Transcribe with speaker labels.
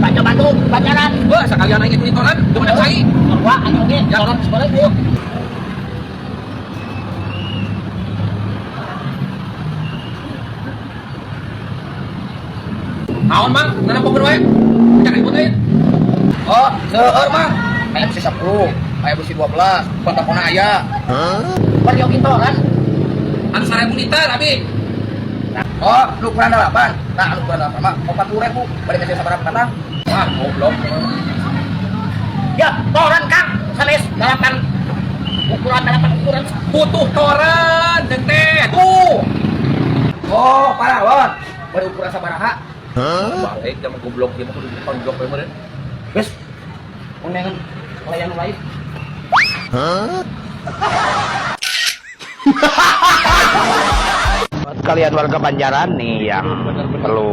Speaker 1: Baca Bandung, Banjaran.
Speaker 2: Wah, sekalian aing beli toran, teu menang cai.
Speaker 1: Wah, aing oge,
Speaker 2: Ya.
Speaker 1: toran sekolah yuk.
Speaker 2: Naon, Mang? Nana poker wae. Cak ribut euy.
Speaker 3: Oh, seueur, Mang. Aya besi 10, aya besi 12, kontak-kona aya.
Speaker 1: Peryogi toran.
Speaker 2: Anu 1000 liter abi.
Speaker 3: Oh, nu ukuran 8. Nah, anu ukuran 8 mah 40.000. Bade meser sabaraha batang?
Speaker 2: Wah, goblok.
Speaker 1: Ya, toran Kang. Sanes 8 ukuran 8 ukuran.
Speaker 2: Butuh toran, jeung teh. Tuh.
Speaker 3: Oh, paralon. Bade ukuran sabaraha?
Speaker 2: Balik jam goblok ieu mah kudu ditonjok we meureun.
Speaker 1: Geus. Undangan pelayan lain.
Speaker 4: Buat kalian warga Banjaran nih yang perlu